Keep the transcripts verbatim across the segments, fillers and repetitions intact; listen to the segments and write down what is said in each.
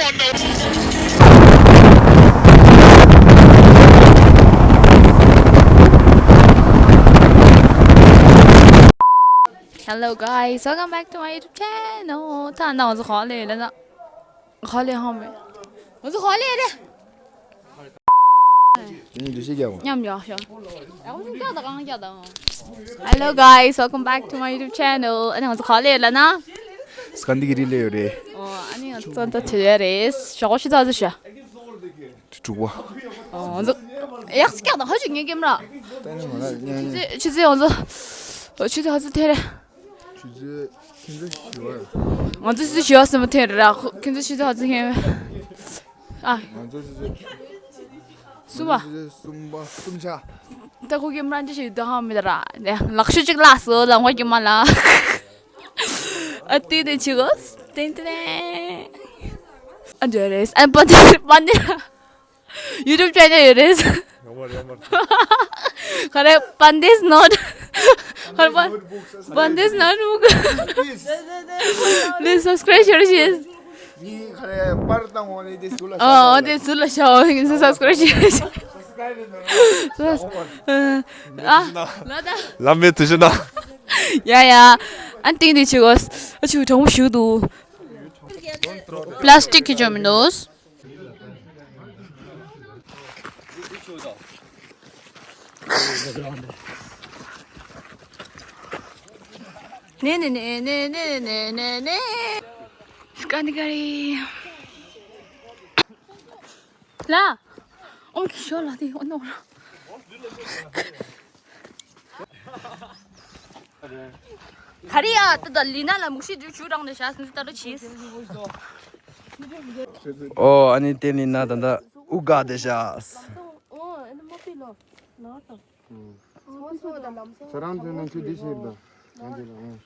Hello guys, welcome back to my YouTube channel. ད་ང་ཚོ་ག་ལེ་ལ་ན། ག་ལེ་ཧམ་མེ། ང་ཚོ་ག་ལེ་རེད། ཁྱེད་གཉིས་འདུ་ཤེས་རྒྱག་གོ། མཉམ་ཡོད་ཤོག་ཨ་ཁུ་རྒྱག་དང་གང་རྒྱག་དང་། Hello guys, welcome back to my YouTube channel. ཨ་ནི་ང་ཚོ་ག་ལེ་ལ་ན། སྐད་འདི་གི་རི་ལེ་ཡོད་རེད། ཨོ་ཨ་ནི་ང་ཚོ་ཙོན་ཙ་ཆེ་ཡོད་རེད། ཞོགས་པ་ཆུ་ཚོད་ཙམ་ཞོག་དྲུག་པ། ཨོ་ང་ཚོ་ཡག་ཅིག་རྒྱག་དང་ཧ་ཅིག་ངའི་ཀེམ་ར། ཏན་མ་ལ་ཉན་ཆུ་ཚོད་ཆུ་ཚོད་ང་ཚོ་ཆུ་ཚོད་ཧ་ཚོད་ཐེ་རེད། ཆུ་ཚོད་ཁྱེད་ཚོ་བཞི་པ། ང་ཚོ་ཆུ་ཚོད་བཞི་པ་གསུམ་པ་ཐེ་རེད་ར། ཁྱེད་ཚོ་ཆུ་ཚོད་ཧ་ཚོད་ཐེ། ཨ། ང་ཚོ་ཆུ་ཚོད་གསུམ་པ། ང་ཚོ་ཆུ་ཚོད་གསུམ་པ་གསུམ་ཆ། ད་ཁོ་གི་མ་འདྲ་ཞིག་ད་ཧ་མི་ད་ར། ལག་ཤུ་ཅིག་ལ་སོ་ལ་ངོ་གི་མ་ལ། ཨ་ཏི་ཏི་ཆི་གོ། ཏན་ཏན། ཨ་འདྲ་རེད། ཨ་པ་ཏི་པ་ཏི། YouTube channel ཡོད་རེད། ཡོད་མ་རེད་ཡོད་མ་རེད། ག་རེ། Pandesh Note། ག་རེ། Pandesh Notebook། Please subscribe ཞུ་རོགས་ཞུ། ངའི་ག་རེ་པར་བཏང་འོང་ནས་དེ་ཟུར་ལ་ཨོ་ཨོ་དེ་ཟུར་ལ་ཤ་འོང་ངས་subscribe ཞུ་རོགས་ཞུ། ཨ་ལ་ད། ལམ་མེད་དུ་ཞུ་ན། ཡ་ཡ། ཨ་ཏིང་དེ་ཆུ་གོ། ཨ་ཆུ་གྲང་མོ་ཞུ་འདུག plastic གི་ཅོ་མི་འདུག་ནེ་ནེ་ནེ། སྐ་ནི་ཀ་རི། ལ། ཨོམ་གི་ཤོ་ལ་དེ་ཨོ་ནོ་ར། ག་རེ་ཡ། ད་ད་ལི་ན་ལ་མུག་ཤི་དུ་ཆུ་རང་ནས་བྱ་སུན་ད་རུ་ཆིས། ཨོ་ཨ་ནི་དེ་ལི་ན་ད་ད་ཨུ་ག་དེ་བྱ། ས་རང་དེ་ནང་ཆུ་དེ་ཤེས་ད། ང་དེ་ལ་ཨོ།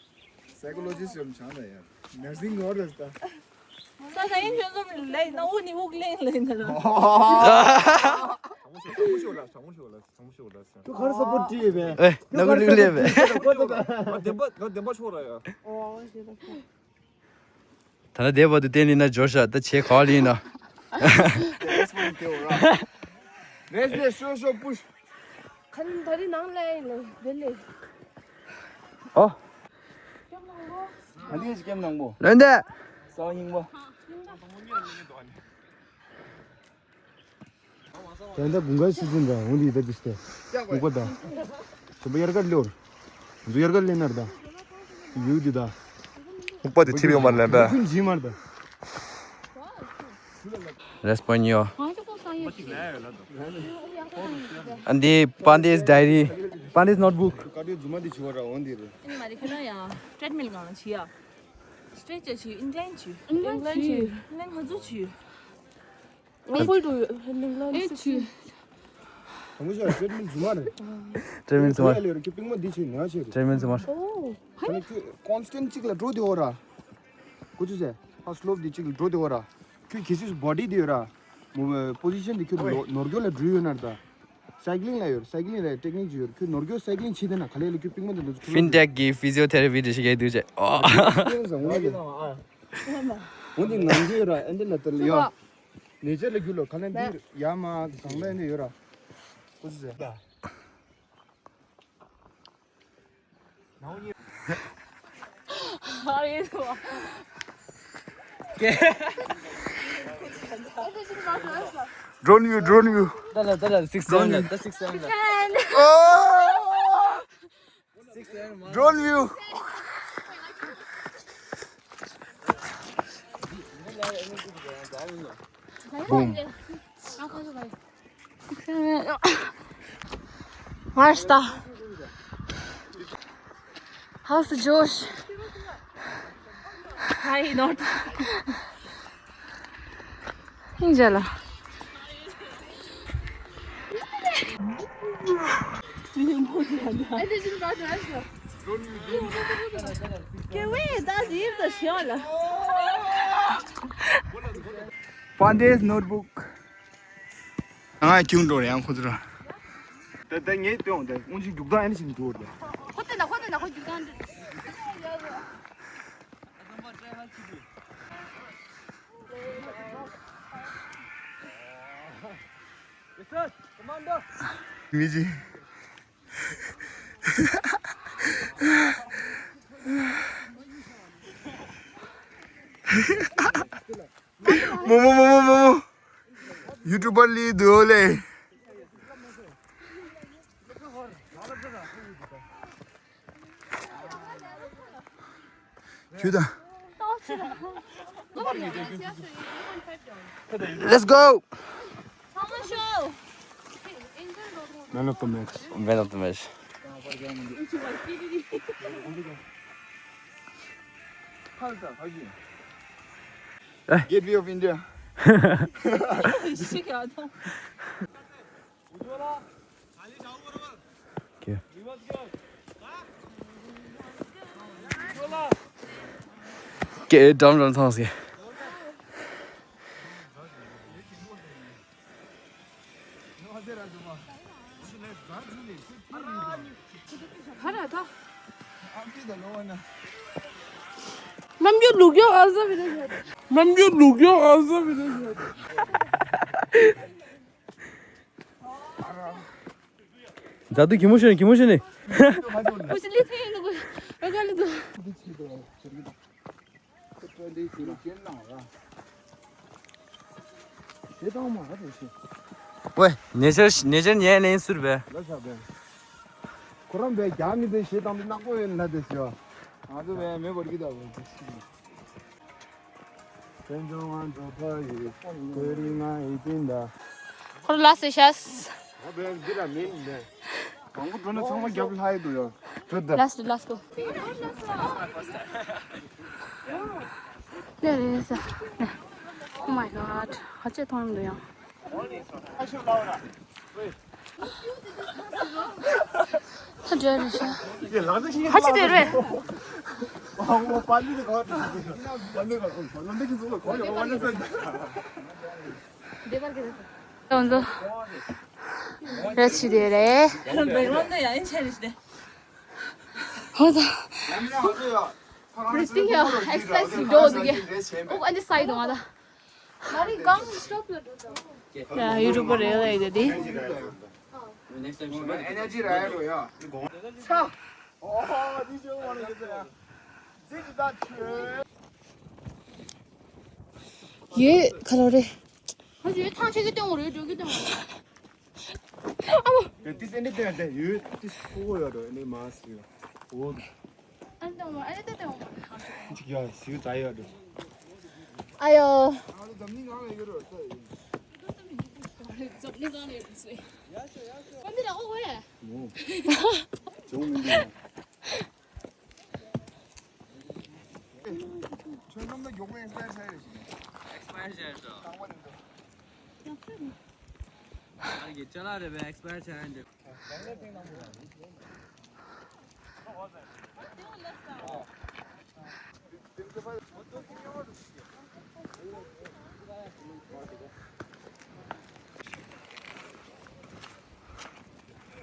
Psychologist ཡོད་ཆང་ད་ཡ། Nursing ནོར་རེད་ད། ས་ས་ཡིན་ཁྱོད་ཚོ་ལས་ན་འུ་ནི་འུག་ལེན་ལེན་ན་རོ། དྲང་མོ་ཤོད་དྲང་མོ་ཤོད་ལ་དྲང་མོ་ཤོད་ལ། དྲང་མོ་ཤོད་ལ། ཁྱོད་ག་རེ་ས་པོ་ཏི་ཡོད་པས། ཨེ་ན་གུ་ལུག་ལེབ་པས། ང་བདེན་པ་ང་བདེན་པ་ཤོར་ར་ཡ། ད་ལྟ་བསྡད་པ་དུ་བསྟན་ནི་ན་འབྱོར་ཤག་ད་བྱེད་ག་ལ་ཡིན་ན། Rest ནས་ཤོ་ཤོ་པུཤ། ཁ་ཉིན་ད་རི་ནང་ལ་ཡིན་ལ་བདེ་ལེ། ཨོ། ཨ་ནི་སྐྱེམ་ནང་པོ། ལོན་དེ། སའོ་སྙིང་པོ། ད་ལྟ་དགུན་ཁའི་སི་ཛན་ར་འོང་དུས་ད་དུས་སྟེ། སྨུག་པ་ད། ཞོན་པ་དབྱར་ཁར་ལོར། ང་ཚོ་དབྱར་ཁར་ལེན་ནར་ད། ཡུལ་དུ་ད། སྨུག་པ་དེ་ཐིབ་ཡོང་མར་ལེན་ད། ཁུན་ཇི་མར་ད། རེས་པོན་ཡོ། ཨ་འདི་པན་དེས་ཌའི་རི། པན་དེས་ནོཊ་བུག་ཀར་ཌིའོ་རྫུན་མ་འདི་བྱེད་པ་ར་འོང་འདི་རེད། ཨ་ནི་མ་རེད་ཁྱོད་རང་ཡང་ཊྲེཌ་མིལ་སྒང་ལ་བྱེད་ཡ། སི་ཊེ་ཆར་བྱེད། ཨིན་ཀ་ལའིན་བྱེད། ཨིན་ཀ་ལའིན་བྱེད། ཨིན་ཀ་ལའིན་ཧ་ཚོ་བྱེད། Able to handle ཨེ་ཆུ། དང་པོ་ཞིག་ཊྲེཌ་མིལ་རྫུན་མ་རེད། ཊྲེཌ་མིལ་རྫུན་མ། ལ་ཡོད་རེད་ཁྱོད་པིང་མོ་འདི་བྱེད་ནུས་པ་ཆེ་རེད། ཊྲེཌ་མིལ་རྫུན་མ། ཨོ། ཁྱོད་ཀོན་སི་ཊེན་ཊི་གཅིག་ལ་འགྲོ་བདེ་བོ་ར། ཁོ་ཚོས་ཟེར། ཧ་སི་ལོབ་འདི་གཅིག་ལ་འགྲོ་བདེ་བོ་ར། ཁྱོད་གལ་སྲིད་བོ་ཌི་འདི་ཡོད་ར། མོ་པོ་ཟི་ཤན་འདི་ཁྱོད་ནོར་འཁྱོག་ལ་འགྲོ་ཡོད་ན་ར་ད། སའི་ཀི་ལིང་ལ་ཡོད་ར། སའི་ཀི་ལིང་ལ་ཡོད་ཊེག་ནིག་ཅིག་ཡོད་ར། ཁྱོད་ནོར་འཁྱོག་སའི་ཀི་ལིང་བྱེད་བདེ་ན་ག་ལེ་ལ་ཁྱོད་པིང་མོ་འདི་འདྲ་ཚོ་ཁྱོད་ལ། ཕིན་ཊེག་གི་ཕི་ཟི་ཡོ་ཐེ་ར་པི་འདི་ཞིག་གས་འདུག་ཅེས། ཨོ། འོ་འདི་ནང་གི་ཡོད་ར། ཨེ་འདི་ལ་དེ་ལ་ཡོད། ནེ་ཅར་ལ་རྒྱུ་ལོ་ག་ལན་འདི་ཡ་མ་གང་ལ་ནི་ཡོད་ར། ཀུ་ཟེ། Drone view, drone view. ད་ལ་ད་ལ་སིག་སེ་བེན་ལ་ད་སིག་སེ་བེན་ལ། Oh! Drone view. Boom. How's the Josh? Hi, not. ཧིང་རྗེ་ལ། Pandesh notebook. ང་ཁྱུང་འགྲོ་རེད་ཡང་ཁོ་ཚོ་ར། ད་ད་ངས་སྟོན་འོང་ད་སྔོན་ཆད་རྒྱུག་སྟངས་ཨ་ནི་བཞིན་འགྲོ་རེད། ཁོ་ལྟ་ན་ཁོ་ལྟ་ན་ཁོ་རྒྱུག་སྟངས་འདི། མི་གཅིག་མོ་མོ་མོ་མོ་མོ་མོ། ཡུ་ཊུབ་པར་ལི་དུ་ལེ། ཁྱོད་ད། Let's go. Man of the match. Man of the match. Gateway of India. Okay. Okay, drum drum song. རྣམ་འགྱུར་ལུག་ཡོད་ཨ་ཟ་བི་ད་ཤ། རྣམ་འགྱུར་ལུག་ཡོད་ཨ་ཟ་བི་ད་ཤ། མཛའ་དུ་གི་མོ་ཤོད་ནི་གི་མོ་ཤོད་ནི། ཁུ་སི་ལི་ཐེ་ཡིན་ནོ་གོ་ཨ་ག་ལི་དུ། ཝེ། ནེ་ཅར་ནེ་ཅར་ཉན་ནས་ཟུར་བས། ལ་ཆ་བས། ཁོ་རང་བས་རྒྱ་མི་དེ་ཞེ་དང་དེ་ནག་པོ་ཡོད་ན་དེ་ཟེར། ང་ཚོ་བས་མེ་བར་གི་ད་བས། ཁོ་ལ་སེ་ཤ། ང་བས་འདི་ལ་མིན་མེད། གང་གོ་འགྲོ་ན་ཚང་མ་རྒྱབ་ལྷ་ཡི་འདུག་ཡ། འགྲོ་ད། Last, last go. ལས་རེད་ས། Oh my god. ཧ་ཅང་མཐོང་ཡོང་འདུག་ཡང་། ད་འདྲ་རེད་ཤག་ཧ་ཅང་འདྲ་རེད། ང་ཚོ་རེ་ཆི་དེ་རེད། ཧོ་ད། Breathing ཡ་exercise འགྲོ་འདུག་གས། ཨོ་ཨ་འདི་སའི་དང་ཨ་ད། ཡ་ཡུ་ཊུབ་པར་རེད་ལ་ཡི་དེ་དེ། ཡེ་ཁ་ལོ་རེད། ཨ་ཡོད་ཐང་ཆད་ཀྱི་སྟོན་འོ་རེད་འགྲོ་གི་སྟོན་འོ། ཨ་མ། ཏིས་ཨེ་འདི་སྟོན་ཏེ་ཡོད་ཏིས་ཁོ་ཁོ་ཡོད་འགྲོ་ཨེ་འདི་མ་སི་ཡོད། འོ། ཨ་ནི་སྟོན་འོ་ཨ་ནི་ཏེ་སྟོན་འོ། ཅིག་ཡ་སི་ཡོད་ད་ཡོད་འགྲོ། ཨ་ཡོ། ཁྱོད་ནམ་ད་མགྱོགས་པོ་ཨེག་སི་པ་ཡར་བྱས་རེད། ཨེག་སི་པ་ཡར་བྱས་རེད། ཨ་གི་ཅ་ལག་རེད་པས་ཨེག་སི་པ་ཡར་བྱས་རེད།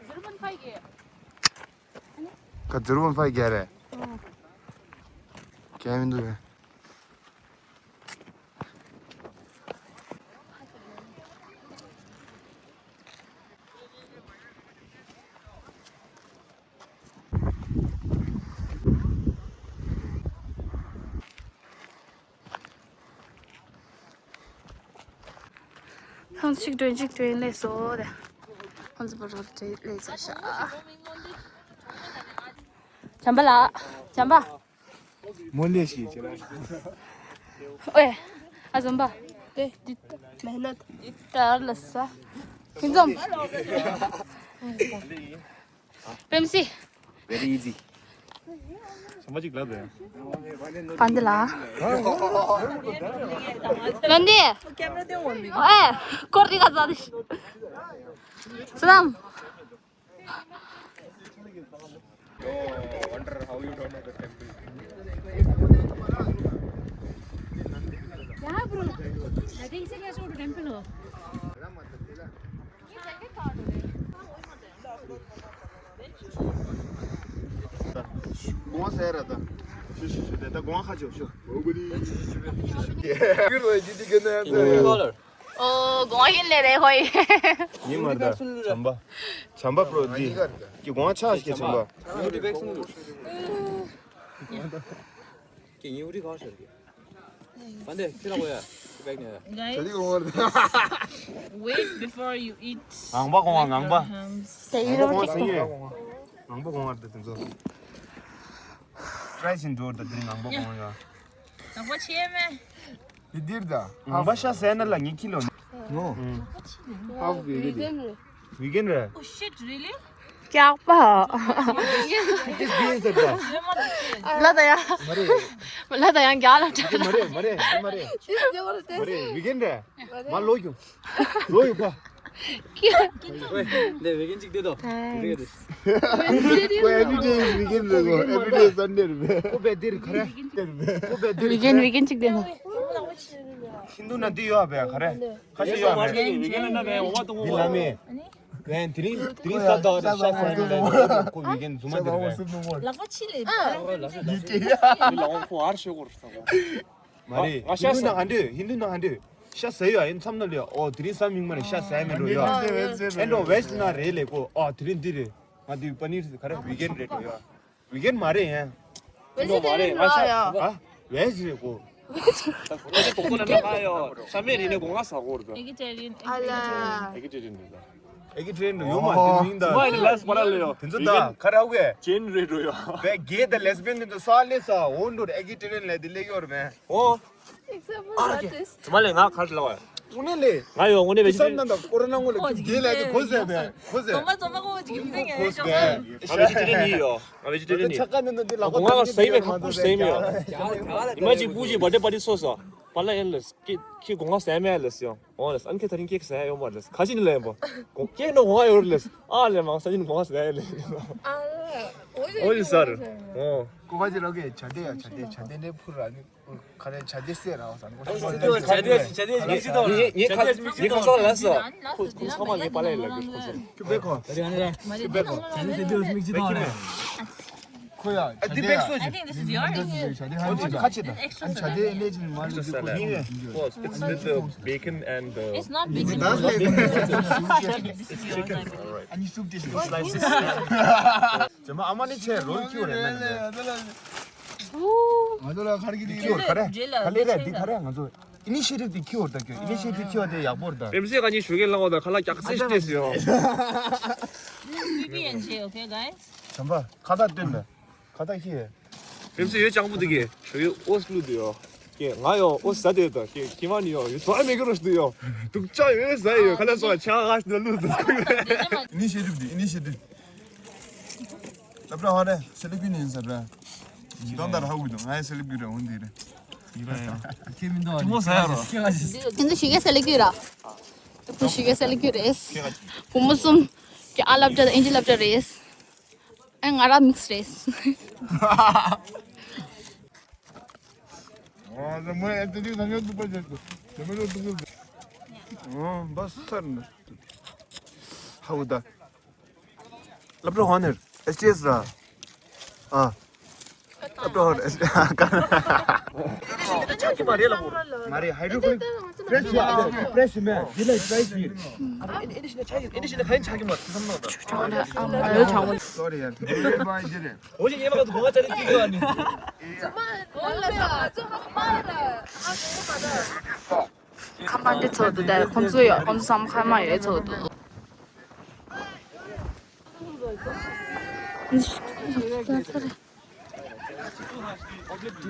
Zero one five རེད། ཁ་ཛི་རོ་ཝན་ཕའིབ་རྒྱག་རེད། ཨོ། རྒྱག་མི་འདུག་རེད། ཁང་གཅིག་སྒྲོན་གཅིག་སྒྲོན་ལས་སོ་དེ། ཁང་གཅིག་པ་རོ་དེ་ལས་ཚ་ཤ། བྱམས་པ་ལགས། བྱམས་པ། མོ་ལས་ཤིག་བྱེད་ལ། ཨོའེ། ཨ་ཛོམ་པ། དེ་འདི་ལྟ་མེད་ན་འདི་ལྟར་ལ་ས། ཁྱིམ་ཚང་། པེམ་སི། Very easy. ཚང་མ་གཅིག་ལབ་རེད། པ་འདི་ལ། ལོ་འདི། ཨེ། ཀོ་རི་ག་ཛ་དི། སུ་དམ། Oh, wonder how you don't know the temple. Yeah, bro. I think it's a temple. གོང་ས་ར་ད། ཤུ་ཤུ་ཤུ་དེ་ད་གོང་ཁ་ཆོ་ཤུ། Dollar. ཨོ་གོང་ཧིན་ལེ་རེ་ཧོ་ཡི། ཉི་མ་ད་བྱམས་པ། བྱམས་པ་པྲོ་འདི་ཀྱི་གོང་ཆགས་ཀྱི་བྱམས་པ། Guys, wait before you eat. ངང་པ་གོང་བ་ངང་པ། ངང་པ་གོང་བ་ད་དེ་ཚོ། ཀྲའི་ཤིན་འགྲོ་ད་དེ་ངང་པ་གོང་བ་ཡ། ངང་པ་ཆེ་མེ། དེ་འདིར་ད། ངང་པ་ཤ་ཟས་ན་ལ་ངེ་ཁྱི་ལོ་ནི། ནོ། ཧབ་གི་རེད། Vegan རེད། Oh shit, really? སྐྱག་པ། This being said that. ལ་ད་ཡ། མ་རེད། ལ་ད་ཡ་རྒྱ་ལ་དྲ། མ་རེད་མ་རེད་མ་རེད། མ་རེད། Vegan རེད། མ་ལོ་ཡོང་། ལོ་ཡོང་པ། ལེ་བེ་གིན་གཅིག་དེ་དོ། Thanks. ཁོ་everyday vegan རེད་གོ། Everyday Sunday རེད། ཁོ་བེ་དེར་ག་རེ། ཁོ་བེ་དེར་vegan vegan གཅིག་དེ་དོ། ཧིན་དུ་ན་འདི་ཡོད་པས་ག་རེ། ཁ་ཤས་ཡོད་པས། འདི་ལ་མེ། ཝན་དེ་རིང་དེ་རིང་ས་དོག་རེད་ཤ་ཟ་ཡ་མེད་ལ་ཁོ་vegan རྫུན་མ་དེ་རེད། ལག་པ་ཕྱི་ལས། འདི་ལ་ཁོ་ཨར་ཤོད་གོ་རེད་ས་གོ། མ་རེད། ང་ཤ་ཧིན་དུ་ན་ག་འདྲ་ཧིན་དུ་ན་ག་འདྲ་ཤ་ཟ་ཡོད་ཨ། ཡིན་མཚམས་ན་ལས་ཨོ་དེ་རིང་ཟ་མིག་མ་རེད་ཤ་ཟ་ཡ་མེད་འགྲོ་ཡོད་ཨ། ཨེ་འགྲོ་བེ་ཇི་ན་རེད་ལས་གོ། ཨོ་དེ་རིང་འདི་རེད། ང་འདི་པ་ནིར་ག་རེ་vegan རེད་འགྲོ་ཡོད་ཨ། Vegan མ་རེད་ཡ། བེ་ཇི་ཊེ་རི་ཡན་ལ་ཡ། ཨ་བེ་ཇི་རེད་གོ། ད་ཁོ་ཚོ་དོག་པོ་ན་ན་ཡོད་ཤ་མེད་རིགས་ནས་གོ་ང་ཟ་གོ་རེད་ད། Vegetarian ཨ་ལ། Vegetarian རེད་ད། Vegetarian ཡོད་མ་དེ་མིང་ད། མ་ལས་ལས་པ་ར་ལས་ཡོད། དེ་ཚོ་ད་ག་རེ་ཧ་གོ་གི། ཅན་རེད་འགྲོ་ཡོད། བས་གེ་དང་ལེ་སི་བི་ཡན་དེ་ཚོ་ས་ལེ་ས་འོ་འགྲོ་vegetarian ལས་དེ་ལས་ཡོད་རེད་མེ། ཨོ། Except for artist. དེ་མ་ལས་ང་ག་རེ་ལ་བ། དངོས་གནས་ལས། ང་ཡོད་དངོས་གནས་བེ་ཇི་ཊེ་རི་ཡན། བསམ་ན་ད་ཀོ་རོ་ན་སྔོན་ལ་ཁྱོད་དེ་ལས་དེ་གོ་ཟེར་བས་གོ་ཟེར། ཙོང་པ་ཙོང་པ་ཁོ་ཅིག་ཡིན་ཟེར་ངས་གོ་ཟེར། ང་vegetarian ཡིན་ཡོད། ང་vegetarian ཡིན། ཆ་ཀ་ནི་འདི་ལ་གོ་ང་ཟ་ཡི་མེད་ཁ་ཁུ་ཟ་ཡི་མེད་ཡོད། ཉི་མ་གཅིག་བུ་གཅིག་བར་ཌེ་པར་ཊི་སོ་སོ། པཱ་ལགས་ཡིན་ལགས། ཁྱེད་ཁྱེད་སྒོ་ང་ཟ་མེད་ལགས་ཡོང་། འོ་ལགས། ཨ་ནི་ཁྱེད་ད་རིང་ཁྱེད་ཟ་ཡ་ཡོད་མ་ལགས། ག་ཅི་ནི་ལས་ཡིན་པ། ཁྱེད་ནོ་སྒོ་ང་ཡོད་རེད་ལགས། ཨ་ལས་མང་ས་ཅི་ནི་སྒོ་ང་ཟ་ཡ་ལས། ཨོ་ཡི་ཟ་རེད། འོ། ཀོ་ཁ་ཅི་ལོ་གེ་ཇ་དེ་ཡ་ཇ་དེ་ཇ་དེ་ནས་ཕུར་ར་ནི། ག་རེ་ཇ་དེ་སེ་ར་བ་ས་ནི། ཇ་དེ་ཇ་དེ་མིག་ཅི་དང་ངེད་ངེད་ཁ་ངེད་ཁ་སང་ལ་ས། ཁོ་ཁོ་ཚང་མ་ངེད་པཱ་ལགས་ལ་གི་ཁོ་ཚོ། ཁྱོད་བེ་ཁོ། ཁྱོད་བེ་ཁོ། ཁོ་ཡ། ཨ་འདི་བེག་སོ་ཅི། I think this is yours. ཇ་དེ་ཧན་ཅི་ཁ་ཅི་ད། ཨ་ཇ་དེ་ནས་ཅི་མ་ལུ་ཁོ་ཡིན། It's with the bacon and the It's not bacon. This is yours, I believe. ཨ་ནི་སུབ་དེ་ཞིག་སི་ལའི་སི། ཇེ་མ་ཨ་མ་ནི་ཆེ་རོལ་ཁྱུ་རེད་མེད་ནི། ང་ཚོ་ལ་ཁར་གི་དེ་ཁྱུ་རེད་ག་རེ་ག་ལེ་རེད་འདི་ག་རེ་ང་ཚོ་ཨི་ནི་ཤི་ཊིབ་དེ་ཁྱུ་རེད་ད་ཁྱོད་ཨི་ནི་ཤི་ཊིབ་ཁྱུ་དེ་ཡག་པོ་རེད་ད། རེམ་སེ་ག་ཉི་ཞུ་གེ་ལ་འོ་ད་ཁ་ལ་ཀྱག་སེ་ཤི་ཊེ་སི་ཡོ། P B and J, okay, guys? ཇམ་པ་ཁ་ཐག་སྟོན་པས་ཁ་ཐག་ཤི། རེམ་སེ་ཡོད་ཅང་པོ་དེ་གེ་ཞུ་གེ་ཨོ་སི་ལུ་དུ་ཡོ། ཀྱེ་ང་ཡོ་ཨོ་ཟ་དེ་ད་ཀྱེ་ཁྱི་མ་ནི་ཡོ་ཡོ་ཙོ་མེ་གི་རོ་ཤི་དུ་ཡོ། དུག་ཅག་ཡོ་ཟ་ཡོ་ཁ་ལ་སོ་ཆ་ང་ཤི་ལུ་དུ་ཁུ་ཡོ། ཨི་ནི་ཤི་ཊིབ་དེ་ཨི་ནི་ཤི་ཊིབ། ལབ་ར་ཧ་རེ་སེ་ལི་ཀུ་ནི་ཡིན་ས་ར། དོན་དག་ཧ་གོ་གི་འདུག་ང་ཡི་སེ་ལི་ཀུ་ར་འོན་དེ་རེད། ཁྱེད་མི་འདུག་ཁྱེད་མོ་ཟ་ཡ་རོ། ཁྱེད་ང་ཞིག་ཁྱེད་ཚོ་ཞིག་གི་སེ་ལི་ཀུ་ར། བུ་ཞིག་གི་སེ་ལི་ཀུ་རེད། བུ་མོ་གསུམ། ཀྱི་ཨ་ལབ་ཅག་དང་ཨིན་ཇི་ལབ་ཅག་རེད། ཨེ་ང་ར་མིག་སི་རེད། ཨ་ད་མོ་ཨེ་ཏི་ཏི་ད་ཉོ་ཏུ་པ་ཅེ་ཏུ། ད་མོ་ཉོ་ཏུ་པ་ཅེ་ཏུ། ཨ་བ་སར་ན། ཧའུ་ད། ལབ་རོ་ཧོ་ནེར་ཨེ་ཆི་ཨེས་ར། ཨ། ལབ་རོ་ཧོ་ནེར་ཨེ་ཆི་ཨེས་ཀ་ཆགས་ཀྱི་མ་རེད་ལབ་རོ། མ་རེད་ཧའི་ཌོ་ཀོ་ལི་ཕི་རེ་ཤི་ཡ་ཕེ་རེ་ཤི་མེད་འདི་ལ་ཕེ་རེ་ཤི་ཡིན། ཨ་ཨེ་ནི་ཤི་ན་ཆགས་ཀྱི་ཨེ་ནི་ཤི་ན་ག་ཡིན་ཆགས་ཀྱི་མ་རེད་བསམ་ན་ད། ཨ་ཡོད་ཆགས་མ་རེད། སོ་རི་ཡ་ཕེ་རེ་ཕེ་རེ་རེད། འོ་ཞིག་ངས་མ་ག་དུ་གོ་བ་ཅར་ཅིག་ཡོད་ཨ་ནི། ཁ་པར་འདི་ཚོགས་འདུག་ད་ཁོང་ཚོ་ཡོད་ཁོང་ཚོ་ཚང་མ་ཁ་མ་ཡོད་ཚོགས་འདུག་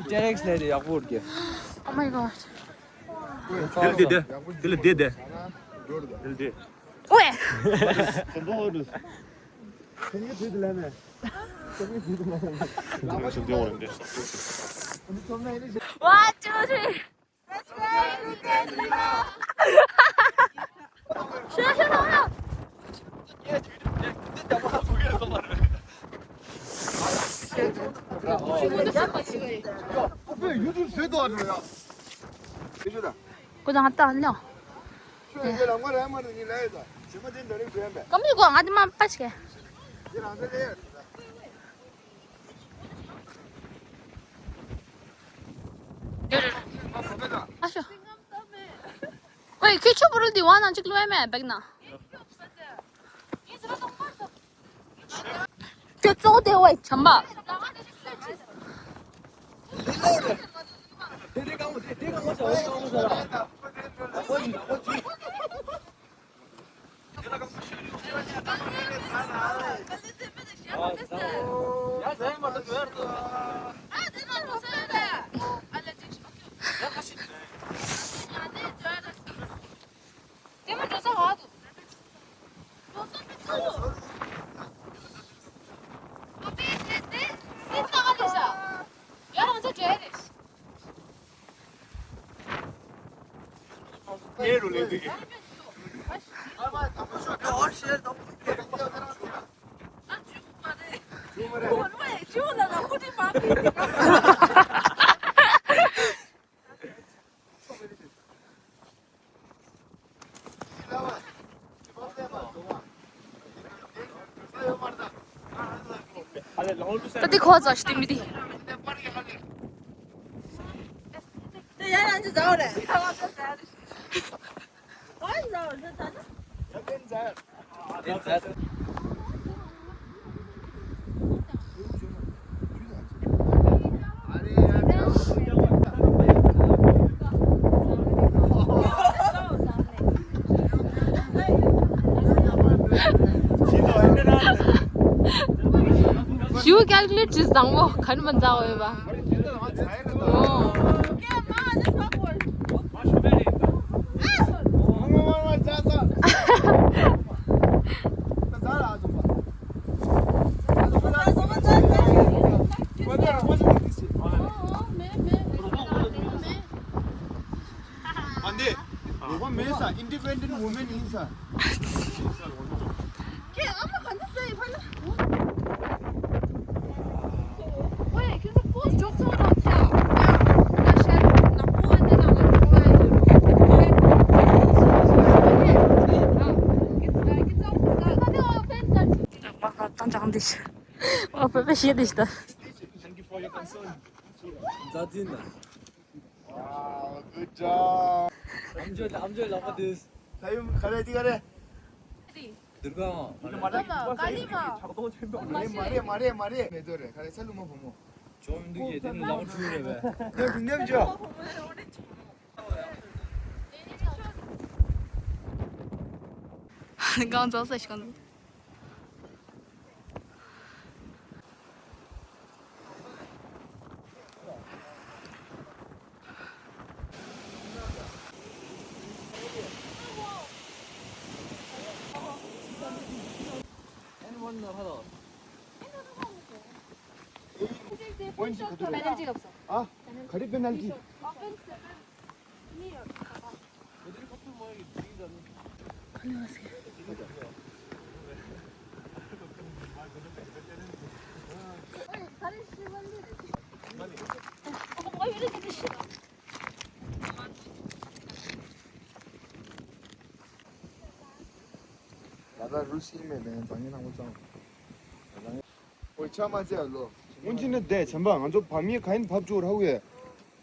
ཊེ་རེག་སི་ལས་དེ་ཡག་པོ་རྒྱལ། Oh my god. དེ་ལ་དེ་དེ། དེ་ལ་དེ་དེ། དེ་ལ་དེ། ཝེ། One, two, three. ཀུ་དང་ཏང་ལོ། ཀམ་ཡུ་གོ་ང་དེ་མ་པ་ཞིག་ཨ་ཤོ། ཨོའི་ཁྱི་ ཆུ་བུར་འདི་བ་ནང་གཅིག་ལོས་མེད་བེག་ན། ཁྱོད་གཙོ་བོ་དེ་བས་བྱམས་པ། ད་དེ་ཁོ་ཚོ་ཞིག་དེ་མི་དེ། དེ་ཡང་ཡང་ཅི་ཟ་བ་རེད། ཨོ་ཟ་བ་རེད་ད་ནི། ཞུ་ཀལ་ཀུ་ལེ་ཊར་བཟང་པོ་ག་ནས་མ་འཛའ་འོས་པ། ཨོ། ཨ་འདི། ངོ་མ་མེད་ས། ཨིན་ཌི་པེན་ཌེན་ཊི་ཝུ་མེན་ཡིན་ས། ཁྱེད་ཨ་མ་ག་འདྲ་ས་ཡིན་ཕ་ལ། ཝེ་ཁྱོད་ཚོ་པོ་སི་ཊི་འཇོག་ཚར་རོགས་ཐལ། ད་ཤར་ནག་པོ་ཨ་འདི་ནང་ལ་འགྲོ་བ་ཡོད། ཨ་ཕ་ཕ་ཞེས་དེ་ཤི་ད། Thank you for your concern. མཛའ་བརྩེ་ན། Wow, good job. I'm joy, I'm joy ལགས་པ་དུས། ཁ་ཡུམ་ག་རེ་འདི་ག་རེ། དུར་ཁང་། མ་རེད་མ་རེད་མ་རེད་མ་རེད། མེ་ཏོག་རེད་ག་རེ་ས་ལུ་མ་བུ་མོ། ཇོ་མི་འདུག་ཡེ་དེ་ནི་ལང་ཆུ་རེད་པས། ཉམས་ཉམས་ཇོ། གང་ཚོགས་ས་ཞིག་གང་། Penalty 없어. 아, 가리 페널티. ད་ལྟ་རུ་སི་མེད་ལན་བཟང་ངན་ནང་མོ་ཙང་། ཨོ་ཆ་མ་ཚད་ལོ། སྔོན་ཆད་ནི་བསྡད་བྱམས་པ་ང་ཚོ་བབ་མི་ག་ཡིན་བབ་བཅུག་ར་ཧུ་ཡེ།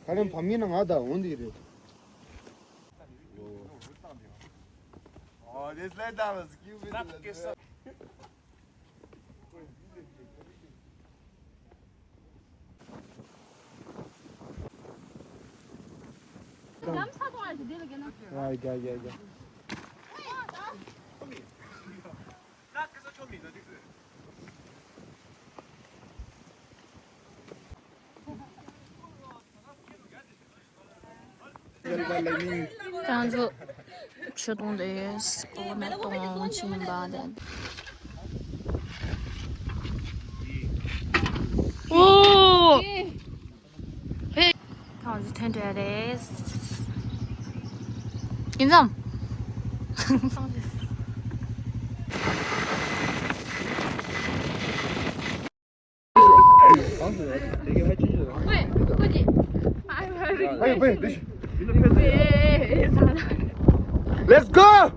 ཁ་རེ་བབ་མི་ན་ང་ད་འོང་དེ་རེད། Oh, this letdown was cute. ཁྱེད་རང་ཚོ་ཆུ་དོང་དེ་སྐོར་ནས་གཏོང་ཕྱིན་པ་དེ། ཨོ། ཧེ། ཁྱེད་རང་ཚོ་ཐོན་འདྲ་རེད། ཡིན་ཙམ། Let's go!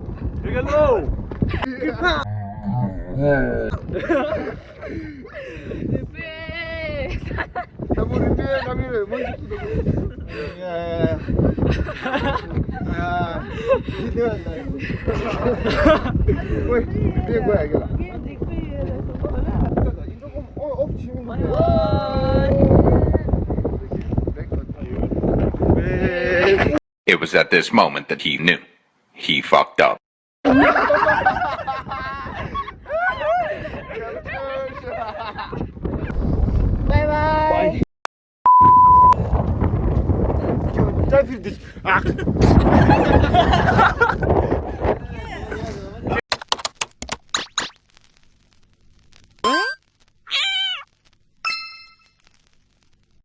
ཨ། འདི་འདི་ལ། ཨོ་འདི་འདི་འདི་འདི་འདི། It was at this moment that he knew. He fucked up. Bye bye.